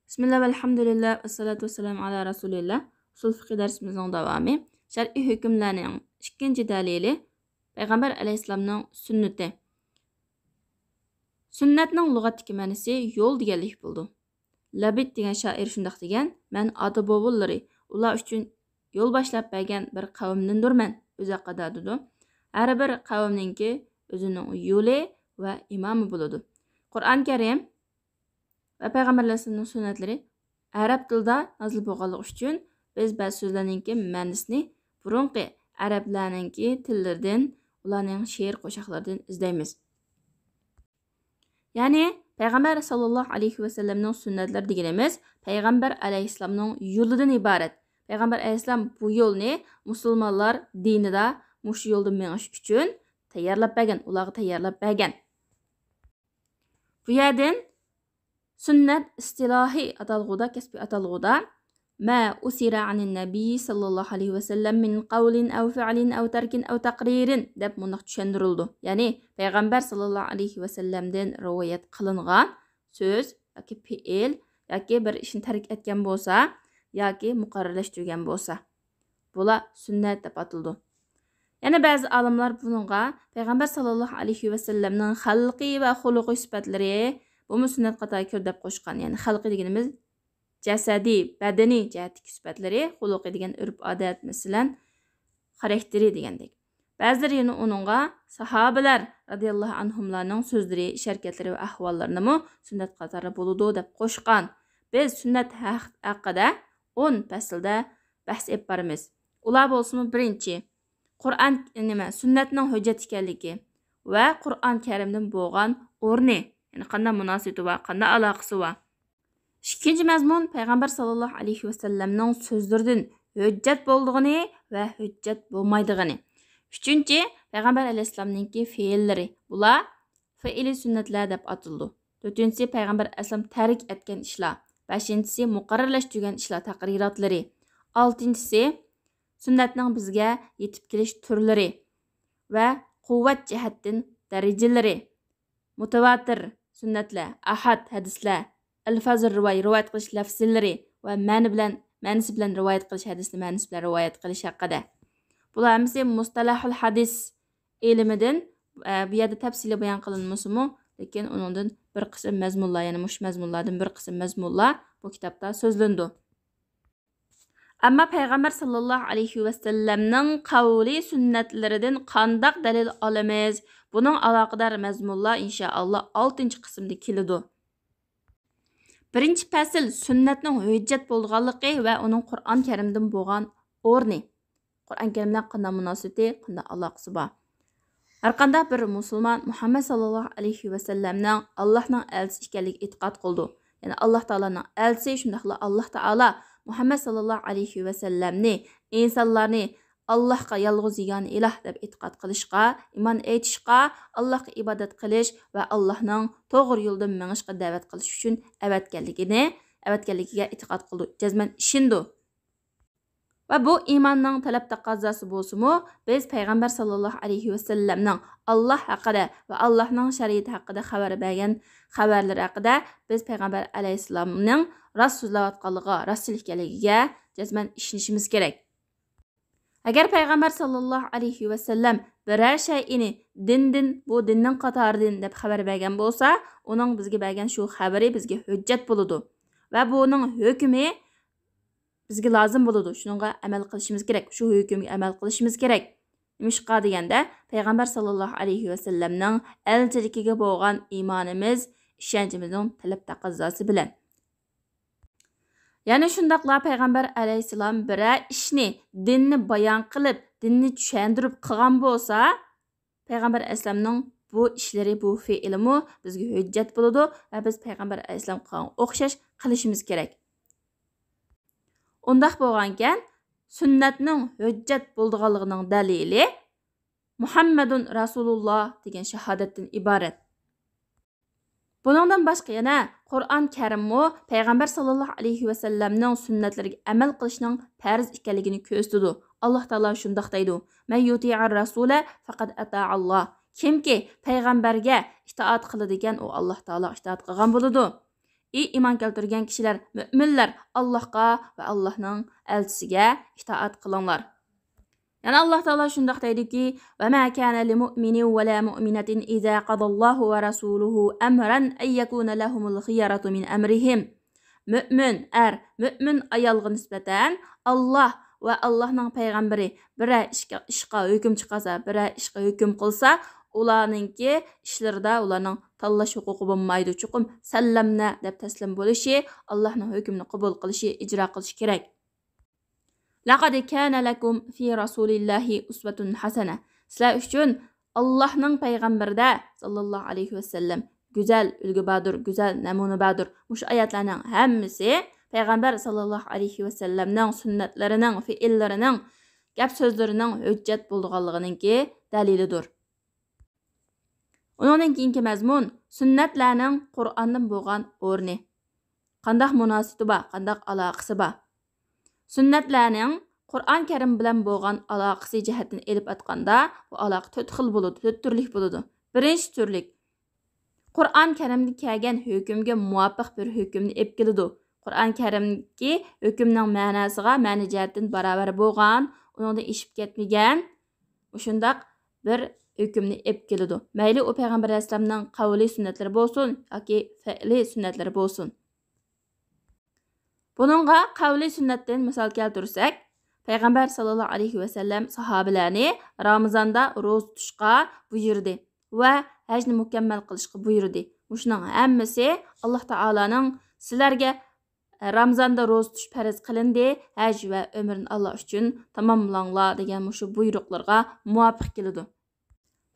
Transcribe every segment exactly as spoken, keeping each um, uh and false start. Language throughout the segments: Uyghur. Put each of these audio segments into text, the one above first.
بىسمىللا، ۋەلھەمدۇلىللا، ۋەسسالاتۇ ۋەسسالامۇ ئالا رەسۇلىللا. ئۇسۇل فىقھى دەرسىمىزنىڭ داۋامى. شەرئىي ھۆكۈملەرنىڭ ئىككىنچى دەلىلى، پەيغەمبەر ئەلەيھىسسالامنىڭ سۈننىتى. سۈننەتنىڭ لۇغەتتىكى مەنىسى يول دېگەنلىك بولىدۇ. لەبىد دېگەن شائىر شۇنداق دېگەن: «مەن ئاتا-بوۋىلىرى ئۇلار ئۈچۈن يول باشلاپ بەرگەن بىر قەۋمدىندۇرمەن» ئۆزى ھەققىدە دېدى. ھەر بىر قەۋمنىڭكى ئۆزىنىڭ يولى ۋە ئىمامى بولىدۇ. قۇرئان كەرىم ۋە پەيغەمبەر ئەلەيھىسسالامنىڭ سۈننەتلىرى ئەرەب تىلىدا نازىل بولغانلىقى ئۈچۈن، بىز بەزى سۆزلەرنىڭكى مەنىسىنى بۇرۇنقى ئەرەبلەرنىڭكى تىللىرىدىن، ئۇلارنىڭ شېئىر قوشاقلىرىدىن ئىزدەيمىز. يەنى پەيغەمبەر ساللاللاھۇ ئەلەيھى ۋەسەللەمنىڭ سۈننەتلىرى دېگىنىمىز پەيغەمبەر ئەلەيھىسسالامنىڭ يولىدىن ئىبارەت. پەيغەمبەر ئەلەيھىسسالام بۇ يولنى مۇسۇلمانلار دىنىدا مۇشۇ يولدا مېڭىش ئۈچۈن تەييارلاپ بەرگەن، ئۇلارغا تەييارلاپ بەرگەن. بۇ يەردىن سۈننەت ئىستىلاھىي ئاتالغۇدا، كەسپىي ئاتالغۇدا «ما ئۇسىرە ئەنىن نەبىي ساللاللاھۇ ئەلەيھى ۋەسەللەم مىن قەۋلىن ئەۋ فىئلىن ئەۋ تەركىن ئەۋ تەقرىرىن» دەپ مۇنداق چۈشەندۈرۈلىدۇ. يەنى پەيغەمبەر ساللاللاھۇ ئەلەيھى ۋەسەللەمدىن رىۋايەت قىلىنغان سۆز ياكى پېئىل ياكى بىر ئىشنى تەرك ئەتكەن بولسا ياكى مۇقەررەرلەشتۈرگەن بولسا، بۇلار سۈننەت دەپ ئاتىلىدۇ. يەنە بەزى ئالىملار بۇنىڭغا پەيغەمبەر ساللاللاھۇ ئەلەيھى ۋەسەللەمنىڭ خەلقىي ۋە خۇلقىي سۈپەتلىرى، بۇمۇ سۈننەت قاتارىغا كىرىدۇ دەپ قوشقان. يەنى خەلقىي دېگىنىمىز جەسەدىي، بەدىنىي جەھەتتىكى سۈپەتلىرى، خۇلقىي دېگەن ئۆرپ-ئادەت، مەسىلەن، خاراكتېرى دېگەندەك. بەزىلەر يەنە ئۇنىڭغا ساھابىلەر رەزىياللاھۇ ئەنھۇملارنىڭ سۆزلىرى، ئىش-ھەرىكەتلىرى ۋە ئەھۋاللىرىنىمۇ سۈننەت قاتارىدا بولىدۇ دەپ قوشقان. بىز سۈننەت ھەق-، ھەققىدە ئون پەسىلدە بەھس ئېلىپ بارىمىز. ئۇلار بولسىمۇ، بىرىنچى، قۇرئان، نېمە، سۈننەتنىڭ ھۆججەت ئىكەنلىكى ۋە قۇرئان كەرىمدىن بولغان ئورنى، يەنى قانداق مۇناسىۋىتى بار، قانداق ئالاقىسى بار. ئىككىنچى مەزمۇن، پەيغەمبەر ساللاللاھۇ ئەلەيھى ۋەسەللەمنىڭ سۆزلىرىدىن ھۆججەت بولىدىغىنى ۋە ھۆججەت بولمايدىغىنى. ئۈچىنچى، پەيغەمبەر ئەلەيھىسسالامنىڭكى پېئىللىرى. بۇلار فېئىلىي سۈننەتلەر دەپ ئاتىلىدۇ. تۆتىنچىسى، پەيغەمبەر ئەلەيھىسسالام تەرك ئەتكەن ئىشلار. بەشىنچىسى، مۇقەررەرلەشتۈرگەن ئىشلار، تەقرىراتلىرى. ئالتىنچىسى، سۈننەتنىڭ بىزگە يېتىپ كېلىش تۈرلىرى ۋە قۇۋۋەت جەھەتتىن دەرىجىلىرى. مۇتەۋاتىر سۈننەتلەر، ئەھەد ھەدىسلەر، ئەلفازۇر رىۋايە، رىۋايەت قىلىش لەفزىلىرى ۋە مەنە بىلەن، مەنىسى بىلەن رىۋايەت قىلىش، ھەدىسنى مەنىسى بىلەن رىۋايەت قىلىش ھەققىدە. بۇلار ھەممىسى مۇستەلاھۇل ھەدىس ئىلمىدىن، ئە، بۇ يەردە تەپسىلىي بايان قىلىنمىسىمۇ، لېكىن ئۇنىڭدىن بىر قىسىم مەزمۇنلار، يەنى مۇشۇ مەزمۇنلاردىن بىر قىسىم مەزمۇنلار بۇ كىتابتا سۆزلىنىدۇ. ئەمما پەيغەمبەر ساللاللاھۇ ئەلەيھى ۋەسەللەمنىڭ قەۋلى سۈننەتلىرىدىن قانداق دەلىل ئالىمىز؟ بۇنىڭ ئالاقىدار مەزمۇنلار ئىنشائاللا ئالتىنچى قىسىمدا كېلىدۇ. بىرىنچى پەسىل، سۈننەتنىڭ ھۆججەت بولىدىغانلىقى ۋە ئۇنىڭ قۇرئان كەرىمدىن بولغان ئورنى. قۇرئان كەرىم بىلەن قانداق مۇناسىۋىتى، قانداق ئالاقىسى بار؟ ھەرقانداق بىر مۇسۇلمان مۇھەممەد ساللاللاھۇ ئەلەيھى ۋەسەللەمنىڭ ئاللاھنىڭ ئەلچىسى ئىكەنلىكىگە ئېتىقاد قىلىدۇ. يەنى ئاللاھ تائالانىڭ ئەلچىسى، شۇنداقلا ئاللاھ تائالا مۇھەممەد ساللاللاھۇ ئەلەيھى ۋەسەللەمنى ئىنسانلارنى ئاللاھقا يالغۇز يېگانە ئىلاھ دەپ ئېتىقاد قىلىشقا، ئىمان ئېيتىشقا، ئاللاھقا ئىبادەت قىلىش ۋە ئاللاھنىڭ توغرا يولىدىن مېڭىشقا دەۋەت قىلىش ئۈچۈن ئەۋەتكەنلىكىنى، ئەۋەتكەنلىكىگە ئېتىقاد قىلىدۇ، جەزمەن ئىشىنىدۇ. ۋە بۇ ئىماننىڭ تەلەپ تەقەززاسى بولسىمۇ، بىز پەيغەمبەر ساللاللاھۇ ئەلەيھى ۋەسەللەمنىڭ ئاللاھ ھەققىدە ۋە ئاللاھنىڭ شەرىئىتى ھەققىدە خەۋەر بەرگەن خەۋەرلىرى ھەققىدە بىز پەيغەمبەر ئەلەيھىسسالامنىڭ راست سۆزلەۋاتقانلىقىغا، راستچىل ئىكەنلىكىگە جەزمەن ئىشىنىشىمىز كېرەك. ئەگەر پەيغەمبەر ساللاللاھۇ ئەلەيھى ۋەسەللەم بىرەر شەيئىنى دىندىن، بۇ دىننىڭ قاتارىدىن دەپ خەۋەر بەرگەن بولسا، ئۇنىڭ بىزگە بەرگەن شۇ خەۋىرى بىزگە ھۆججەت بولىدۇ. ۋە بۇنىڭ ھۆكمى بىزگە لازىم بولىدۇ. شۇنىڭغا ئەمەل قىلىشىمىز كېرەك. شۇ ھۆكۈمگە ئەمەل قىلىشىمىز كېرەك. نېمىشقا دېگەندە، پەيغەمبەر ساللاللاھۇ ئەلەيھى ۋەسەللەمنىڭ ئەلچىلىكىگە بولغان ئىمانىمىز، ئىشەنچىمىزنىڭ تەلەپ تەقەززاسى بىلەن. يەنە شۇنداقلا پەيغەمبەر ئەلەيھىسسالام بىرەر ئىشنى، دىننى بايان قىلىپ، دىننى چۈشەندۈرۈپ قىلغان بولسا، پەيغەمبەر ئەلەيھىسسالامنىڭ بۇ ئىشلىرى، بۇ فېئىلىمۇ بىزگە ھۆججەت بولىدۇ ۋە بىز پەيغەمبەر ئەلەيھىسسالامغا قىلغان ئوخشاش قىلىشىمىز كېرەك. ئۇنداق بولغانىكەن، سۈننەتنىڭ ھۆججەت بولىدىغانلىقىنىڭ دەلىلى مۇھەممەدۇن رەسۇلۇللا دېگەن شاھادەتتىن ئىبارەت. بۇنىڭدىن باشقا يەنە قۇرئان كەرىممۇ پەيغەمبەر ساللاللاھۇ ئەلەيھى ۋەسەللەمنىڭ سۈننەتلىرىگە ئەمەل قىلىشنىڭ پەرز ئىكەنلىكىنى كۆرسىتىدۇ. ئاللاھ تائالا شۇنداق دەيدۇ: «مەن يۇتىئىر رەسۇلە فەقەد ئەتائاللاھ.» كىمكى پەيغەمبەرگە ئىتائەت قىلىدىكەن، ئۇ ئاللاھ تائالاغا ئىتائەت قىلغان بولىدۇ. ئەي ئىمان كەلتۈرگەن كىشىلەر، مۆمىنلەر، ئاللاھقا ۋە ئاللاھنىڭ ئەلچىسىگە ئىتائەت قىلىڭلار. يەنە ئاللاھ تائالا شۇنداق دەيدۇكى، وما كان لمؤمن ولا مؤمنة إذا قضى الله ورسوله أمرا أن يكون لهم الخيرة من أمرهم. مۆمىن ئەر، مۆمىن ئايالغا نىسبەتەن ئاللاھ ۋە ئاللاھنىڭ پەيغەمبىرى بىرەر ئىشقا، ئىشقا ھۆكۈم چىقارسا، بىرەر ئىشقا ھۆكۈم قىلسا، ئۇلارنىڭكى ئىشلىرىدا ئۇلارنىڭ تاللاش ھوقۇقى بولمايدۇ. چوقۇم سەللەمنە دەپ تەسلىم بولۇشى، ئاللاھنىڭ ھۆكمىنى قوبۇل قىلىشى، ئىجرا قىلىشى كېرەك. لقد كان لكم في رسول الله أسوة حسنة. سىلەر ئۈچۈن ئاللاھنىڭ پەيغەمبىرىدە ساللاللاھۇ ئەلەيھى ۋەسەللەم گۈزەل ئۈلگە باردۇر، گۈزەل نەمۇنە باردۇر. مۇشۇ ئايەتلەرنىڭ ھەممىسى پەيغەمبەر ساللاللاھۇ ئەلەيھى ۋەسەللەمنىڭ سۈننەتلىرىنىڭ، پېئىللىرىنىڭ، گەپ سۆزلىرىنىڭ ھۆججەت بولىدىغانلىقىنىڭكى دەلىلىدۇر. ئۇنىڭدىن كېيىنكى مەزمۇن سۈننەتلەرنىڭ قۇرئاندىن بولغان ئورنى. قانداق مۇناسىۋىتى بار، قانداق ئالاقىسى بار؟ سۈننەتلەرنىڭ قۇرئان كەرىم بىلەن بولغان ئالاقىسى جەھەتتىن ئېلىپ ئاتقاندا، بۇ ئالاقە تۆت خىل بولىدۇ، تۆت تۈرلۈك بولىدۇ. بىرىنچى تۈرلۈك، قۇرئان كەرىمدە كەلگەن ھۆكۈمگە مۇۋاپىق بىر ھۆكۈمنى ئېلىپ كېلىدۇ. قۇرئان كەرىمدىكى ھۆكۈمنىڭ مەناسىغا مەنە جەھەتتىن باراۋەر بولغان، ئۇنىڭدىن ئېشىپ كەتمىگەن، مۇشۇنداق بىر ھۆكۈمنى ئېلىپ كېلىدۇ. مەيلى ئۇ پەيغەمبەر ئەلەيھىسسالامنىڭ قەۋلىي سۈننەتلىرى بولسۇن ياكى پېئلىي سۈننەتلىرى بولسۇن. بۇنىڭغا قەۋلىي سۈننەتتىن مىسال كەلتۈرسەك، پەيغەمبەر ساللاللاھۇ ئەلەيھى ۋەسەللەم ساھابىلەرنى رامىزاندا روزا تۇتۇشقا بۇيرۇدى ۋە ھەجنى مۇكەممەل قىلىشقا بۇيرۇدى. مۇشۇنىڭ ھەممىسى ئاللاھ تائالانىڭ سىلەرگە رامىزاندا روزا تۇتۇش پەرز قىلىندى، ھەج ۋە ئۆمرىنى ئاللاھ ئۈچۈن تاماملاڭلار دېگەن مۇشۇ بۇيرۇقلىرىغا مۇۋاپىق كېلىدۇ.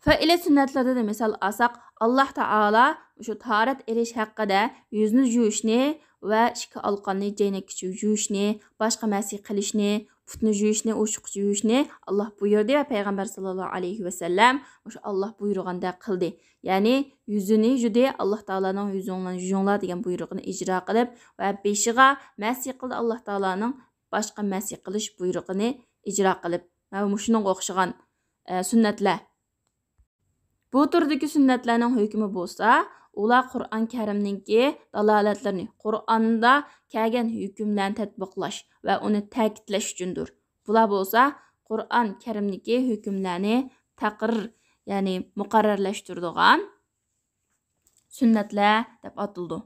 پېئلىي سۈننەتلەردىن مىسال ئالساق، ئاللاھ تائالا مۇشۇ تاھارەت ئېلىش ھەققىدە يۈزنى يۇيۇشنى ۋە ئىككى ئالىقاننى جەينەككىچە يۇيۇشنى، باشقا مەسى قىلىشنى، پۇتنى يۇيۇشنى، ئوشۇققىچە يۇيۇشنى ئاللاھ بۇيرۇدى ۋە پەيغەمبەر ساللاللاھۇ ئەلەيھى ۋەسەللەم مۇشۇ ئاللاھ بۇيرۇغاندەك قىلدى. يەنى يۈزىنى يۇدى، ئاللاھ تائالانىڭ يۈزۈڭلارنى يۇيۇڭلار دېگەن بۇيرۇقىنى ئىجرا قىلىپ ۋە بېشىغا مەسى قىلدى، ئاللاھ تائالانىڭ باشقا مەسى قىلىش بۇيرۇقىنى ئىجرا قىلىپ ۋە مۇشۇنىڭغا ئوخشىغان، ئە، سۈننەتلەر. بۇ تۈردىكى سۈننەتلەرنىڭ ھۆكمى بولسا، ئۇلار قۇرئان كەرىمنىڭكى دالالەتلىرىنى، قۇرئاندا كەلگەن ھۆكۈملەرنى تەتبىقلاش ۋە ئۇنى تەكىتلەش ئۈچۈندۇر. بۇلار بولسا قۇرئان كەرىمدىكى ھۆكۈملەرنى تەقرىر، يەنى مۇقەررەرلەشتۈرىدىغان سۈننەتلەر دەپ ئاتىلىدۇ.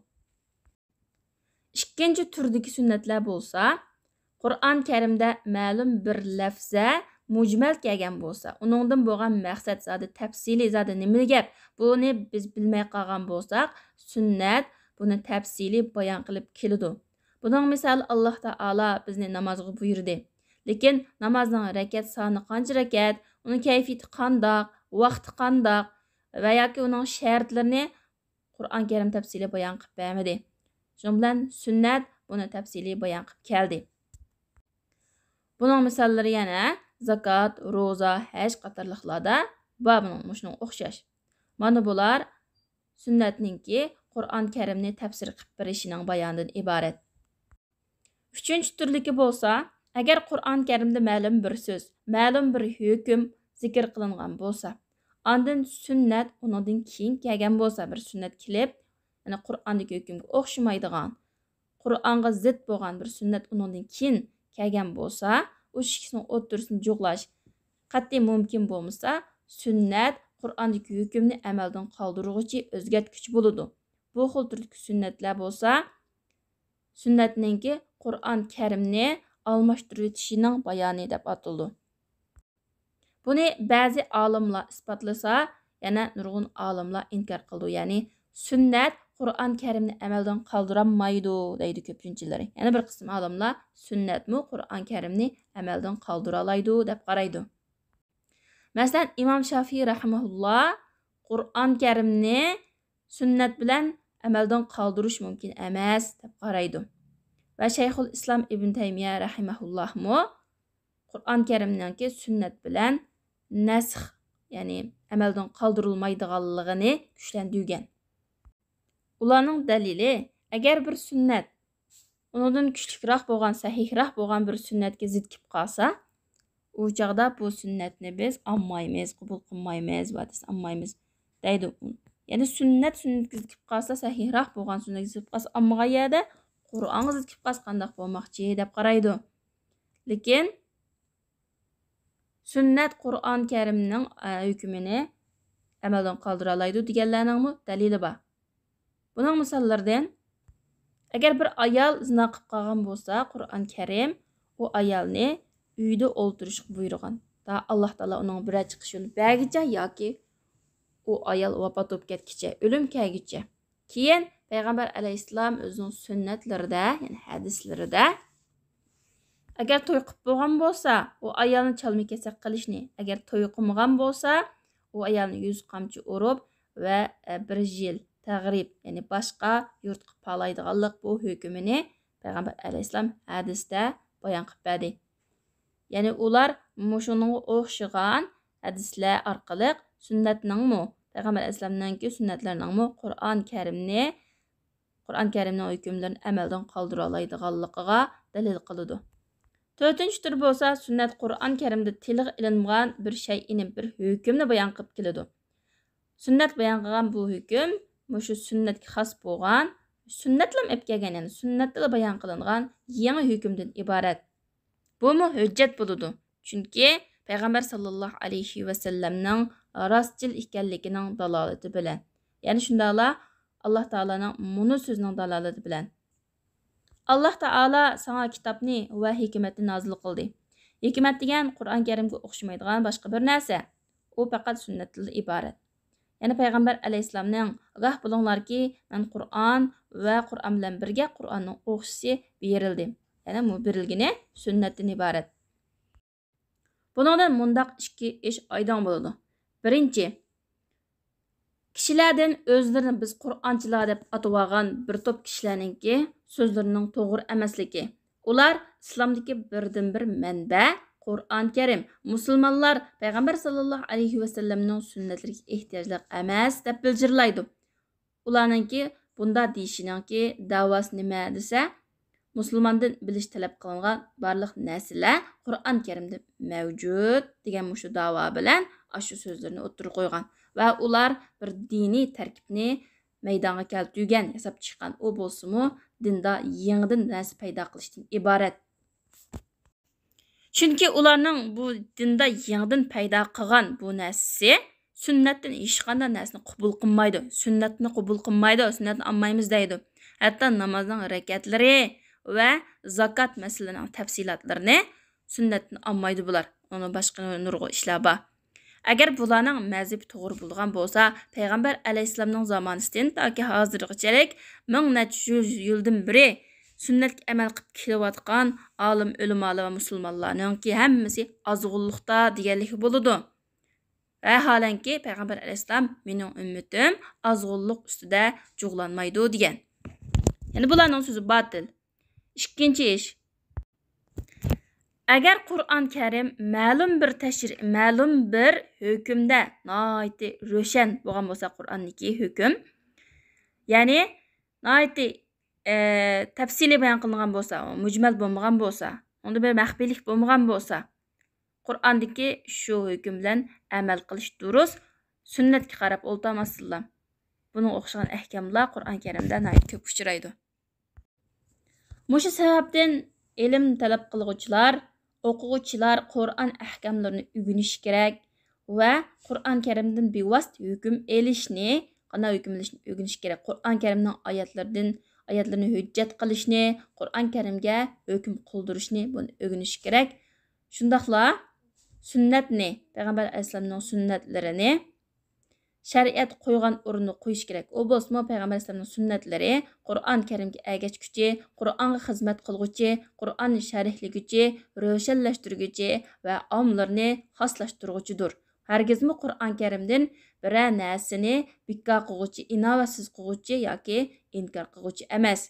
ئىككىنچى تۈردىكى سۈننەتلەر بولسا، قۇرئان كەرىمدە مەلۇم بىر لەفزە مۇجمەل كەلگەن بولسا، ئۇنىڭدىن بولغان مەقسەت زادى تەپسىلىي، زادى نېمىلا گەپ، بۇنى بىز بىلمەي قالغان بولساق، سۈننەت بۇنى تەپسىلىي بايان قىلىپ كېلىدۇ. بۇنىڭ مىسالى، ئاللاھ تائالا بىزنى نامازغا بۇيرۇدى. لېكىن نامازنىڭ رەكەت سانى قانچە رەكەت، ئۇنىڭ كەيپىيىتى قانداق، ۋاقتى قانداق ۋە ياكى ئۇنىڭ شەرتلىرىنى قۇرئان كەرىم تەپسىلىي بايان قىلىپ بەرمىدى. شۇنىڭ بىلەن سۈننەت بۇنى تەپسىلىي بايان قىلىپ كەلدى. بۇنىڭ مىساللىرى يەنە زاكات، روزا، ھەج قاتارلىقلاردا بار بۇنىڭ، مۇشۇنىڭغا ئوخشاش. مانا بۇلار سۈننەتنىڭكى قۇرئان كەرىمنى تەپسىر قىلىپ بېرىشىنىڭ بايانىدىن ئىبارەت. ئۈچىنچى تۈرلۈكى بولسا، ئەگەر قۇرئان كەرىمدە مەلۇم بىر سۆز، مەلۇم بىر ھۆكۈم زىكىر قىلىنغان بولسا، ئاندىن سۈننەت ئۇنىڭدىن كېيىن كەلگەن بولسا، بىر سۈننەت كېلىپ، يەنى قۇرئاندىكى ھۆكۈمگە ئوخشىمايدىغان، قۇرئانغا زىت بولغان بىر سۈننەت ئۇنىڭدىن كېيىن كەلگەن بولسا، ئۇ ئىككىسىنىڭ ئوتتۇرىسىنى جۇغلاش قەتئىي مۇمكىن بولمىسا، سۈننەت قۇرئاندىكى ھۆكۈمنى ئەمەلدىن قالدۇرغۇچى، ئۆزگەرتكۈچى بولىدۇ. بۇ خىل تۈردىكى سۈننەتلەر بولسا، سۈننەتنىڭكى قۇرئان كەرىمنى ئالماشتۇرۇۋېتىشىنىڭ بايانى دەپ ئاتىلىدۇ. بۇنى بەزى ئالىملار ئىسپاتلىسا، يەنە نۇرغۇن ئالىملار ئىنكار قىلىدۇ. يەنى سۈننەت قۇرئان كەرىمنى ئەمەلدىن قالدۇرالمايدۇ دەيدۇ كۆپىنچىلىرى. يەنە بىر قىسىم ئالىملار سۈننەتمۇ قۇرئان كەرىمنى ئەمەلدىن قالدۇرالايدۇ دەپ قارايدۇ. مەسىلەن، ئىمام شافىي رەھىمەھۇللا قۇرئان كەرىمنى سۈننەت بىلەن ئەمەلدىن قالدۇرۇش مۇمكىن ئەمەس دەپ قارايدۇ. ۋە شەيخۇل ئىسلام ئىبن تەيمىيە رەھىمەھۇللاھمۇ قۇرئان كەرىمنىڭكى سۈننەت بىلەن نەسخ، يەنى ئەمەلدىن قالدۇرۇلمايدىغانلىقىنى كۈچلەندۈرگەن. ئۇلارنىڭ دەلىلى، ئەگەر بىر سۈننەت ئۇنىڭدىن كۈچلۈكرەك بولغان، سەھىھرەك بولغان بىر سۈننەتكە زىت كېلىپ قالسا، ئۇ چاغدا بۇ سۈننەتنى بىز ئالمايمىز، قوبۇل قىلمايمىز، ۋە دېسە ئالمايمىز دەيدۇ. يەنى سۈننەت سۈننەتكە زىت كېلىپ قالسا، سەھىھراق بولغان سۈننەتكە زىت كېلىپ قالسا، ئالمىغان يەردە قۇرئانغا زىت كېلىپ قالسا قانداق بولماقچى دەپ قارايدۇ. لېكىن سۈننەت قۇرئان كەرىمنىڭ، ئە، ھۆكمىنى ئەمەلدىن قالدۇرالايدۇ دېگەنلەرنىڭمۇ دەلىلى بار. بۇنىڭ مىساللىرىدىن، ئەگەر بىر ئايال زىنا قىلىپ قالغان بولسا، قۇرئان كەرىم ئۇ ئايالنى ئۆيدە ئولتۇرۇشقا بۇيرۇغان. تا ئاللا تائالا ئۇنىڭ بىرەر چىقىش يولى بەرگىچە ياكى ئۇ ئايال ۋاپات بولۇپ كەتكىچە، ئۆلۈم كەلگۈچە. كېيىن پەيغەمبەر ئەلەيھىسسالام ئۆزىنىڭ سۈننەتلىرىدە، يەنى ھەدىسلىرىدە، ئەگەر توي قىلىپ بولغان بولسا، ئۇ ئايالنى چالما-كېسەك قىلىشنى، ئەگەر توي قىلمىغان بولسا، ئۇ ئايالنى يۈز قامچا ئۇرۇپ ۋە، ئە، بىر يىل تەغرىب، يەنى باشقا يۇرتقا پالايدىغانلىق بۇ ھۆكمىنى پەيغەمبەر ئەلەيھىسسالام ھەدىستە بايان قىلىپ بەردى. يەنى ئۇلار مۇشۇنىڭغا ئوخشىغان ھەدىسلەر ئارقىلىق سۈننەتنىڭمۇ، پەيغەمبەر ئەلەيھىسسالامنىڭكى سۈننەتلىرىنىڭمۇ قۇرئان كەرىمنى، قۇرئان كەرىمنىڭ ھۆكۈملىرىنى ئەمەلدىن قالدۇرالايدىغانلىقىغا دەلىل قىلىدۇ. تۆتىنچى تۈر بولسا، سۈننەت قۇرئان كەرىمدە تىلغا ئېلىنغان بىر شەيئىنى، بىر ھۆكۈمنى بايان قىلىپ كېلىدۇ. سۈننەت بايان قىلغان بۇ ھۆكۈم مۇشۇ سۈننەتكە خاس بولغان، سۈننەتلەرمۇ ئېلىپ كەلگەن، يەنى سۈننەتتىلا بايان قىلىنغان يېڭى ھۆكۈمدىن ئىبارەت. بۇمۇ ھۆججەت بولىدۇ. چۈنكى پەيغەمبەر ساللاللاھۇ ئەلەيھى ۋەسەللەمنىڭ راستچىل ئىكەنلىكىنىڭ دالالىتى بىلەن، يەنى شۇنداقلا ئاللا تائالانىڭ مۇنۇ سۆزىنىڭ دالالىتى بىلەن، ئاللا تائالا ساڭا كىتابنى ۋە ھېكمەتنى نازىل قىلدى. ھېكمەت دېگەن قۇرئان كەرىمگە ئوخشىمايدىغان باشقا بىر نەرسە. ئۇ پەقەت سۈننەتتىن ئىبارەت. يەنى پەيغەمبەر ئەلەيھىسسالامنىڭ، «ئاگاھ بولۇڭلاركى، مەن قۇرئان ۋە قۇرئان بىلەن بىرگە قۇرئاننىڭ ئوخشىشى بېرىلدى.» يەنى بۇ بېرىلگىنى سۈننەتتىن ئىبارەت. بۇنىڭدىن مۇنداق ئىككى ئىش ئايدىڭ بولىدۇ. بىرىنچى، كىشىلەردىن ئۆزلىرىنى بىز قۇرئانچىلار دەپ ئاتىۋالغان بىر توپ كىشىلەرنىڭكى سۆزلىرىنىڭ توغرا ئەمەسلىكى. ئۇلار ئىسلامدىكى بىردىنبىر مەنبە قۇرئان كەرىم، مۇسۇلمانلار پەيغەمبەر ساللاللاھۇ ئەلەيھى ۋەسەللەمنىڭ سۈننەتلىرىگە ئېھتىياجلىق ئەمەس دەپ بىلجىرلايدۇ. ئۇلارنىڭكى بۇنداق دېيىشىنىڭكى داۋاسى نېمە دېسە، مۇسۇلماندىن بىلىش تەلەپ قىلىنغان بارلىق نەرسىلەر قۇرئان كەرىمدە مەۋجۇت دېگەن مۇشۇ داۋا بىلەن ئاشۇ سۆزلىرىنى ئوتتۇرىغا قويغان ۋە ئۇلار بىر دىنىي تەركىبنى مەيدانغا كەلتۈرگەن، ياساپ چىققان. ئۇ بولسىمۇ دىندا يېڭىدىن نەرسە پەيدا قىلىشتىن ئىبارەت. چۈنكى ئۇلارنىڭ بۇ دىندا يېڭىدىن پەيدا قىلغان بۇ نەرسىسى سۈننەتتىن ھېچقانداق نەرسىنى قوبۇل قىلمايدۇ. سۈننەتنى قوبۇل قىلمايدۇ، سۈننەتنى ئالمايمىز دەيدۇ. ھەتتا نامازنىڭ رەكەتلىرى ۋە زاكات مەسىلىلىرىنىڭ تەپسىلاتلىرىنى سۈننەتتىن ئالمايدۇ بۇلار. ئۇنىڭ باشقا نۇرغۇن ئىشلار بار. ئەگەر بۇلارنىڭ مەزھىپى توغرا بولىدىغان بولسا، پەيغەمبەر ئەلەيھىسسالامنىڭ زامانىسىدىن تاكى ھازىرغىچىلىك مىڭ نەچچە يۈز يىلدىن بېرى سۈننەتكە ئەمەل قىلىپ كېلىۋاتقان ئالىم ئۆلىمالار ۋە مۇسۇلمانلارنىڭكى ھەممىسى ئازغۇنلۇقتا دېگەنلىكى بولىدۇ. ۋە ھالەنكى پەيغەمبەر ئەلەيھىسسالام، «مېنىڭ ئۈممىتىم ئازغۇنلۇق ئۈستىدە جۇغلانمايدۇ» دېگەن. يەنى بۇلارنىڭ سۆزى باتىل. ئىككىنچى ئىش، ئەگەر قۇرئان كەرىم مەلۇم بىر تەشرى-، مەلۇم بىر ھۆكۈمدە ناھايىتى روشەن بولغان بولسا، قۇرئاندىكى ھۆكۈم، يەنى ناھايىتى، ئە، تەپسىلىي بايان قىلىنغان بولسا، مۇجمەل بولمىغان بولسا، ئۇندا بىر مەخپىيلىك بولمىغان بولسا، قۇرئاندىكى شۇ ھۆكۈم بىلەن ئەمەل قىلىش دۇرۇس، سۈننەتكە قاراپ ئولتۇرماستىنلا. بۇنىڭغا ئوخشىغان ئەھكاملار قۇرئان كەرىمدە ناھايىتى كۆپ ئۇچرايدۇ. مۇشۇ سەۋەبتىن ئىلىم تەلەپ قىلغۇچىلار، ئوقۇغۇچىلار قۇرئان ئەھكاملىرىنى ئۆگىنىشى كېرەك ۋە قۇرئان كەرىمدىن بىۋاسىتە ھۆكۈم ئېلىشنى، قانداق ھۆكۈم ئېلىشنى ئۆگىنىشى كېرەك. قۇرئان كەرىمنىڭ ئايەتلىرىدىن، ئايەتلىرىنى ھۆججەت قىلىشنى، قۇرئان كەرىمگە ھۆكۈم قىلدۇرۇشنى، بۇنى ئۆگىنىشى كېرەك. شۇنداقلا سۈننەتنى، پەيغەمبەر ئەلەيھىسسالامنىڭ سۈننەتلىرىنى شەرىئەت قويغان ئورنىدا قويۇش كېرەك. ئۇ بولسىمۇ پەيغەمبەر ئەلەيھىسسالامنىڭ سۈننەتلىرى قۇرئان كەرىمگە ئەگەشكۈچى، قۇرئانغا خىزمەت قىلغۇچى، قۇرئاننى شەرھلىگۈچى، روشەنلەشتۈرگۈچى ۋە ئاممىلارنى خاسلاشتۇرغۇچىدۇر. ھەرگىزمۇ قۇرئان كەرىمدىن بىرەر نەرسىنى بىكار قىلغۇچى، ئىناۋەتسىز قىلغۇچى ياكى ئىنكار قىلغۇچى ئەمەس.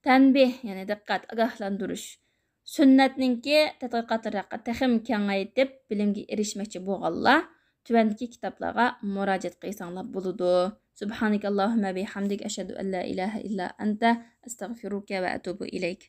تەنبىھ، يەنى دىققەت، ئاگاھلاندۇرۇش. سۈننەتنىڭكى تەتقىقاتلىرى ھەققىدە تېخىمۇ كېڭەيتىپ بىلىمگە ئېرىشمەكچى بولغانلار تۆۋەندىكى كىتابلارغا مۇراجىئەت قىلساڭلار بولىدۇ. سبحانك اللهم بحمدك، أشهد أن لا إله إلا أنت، أستغفرك وأتوب إليك.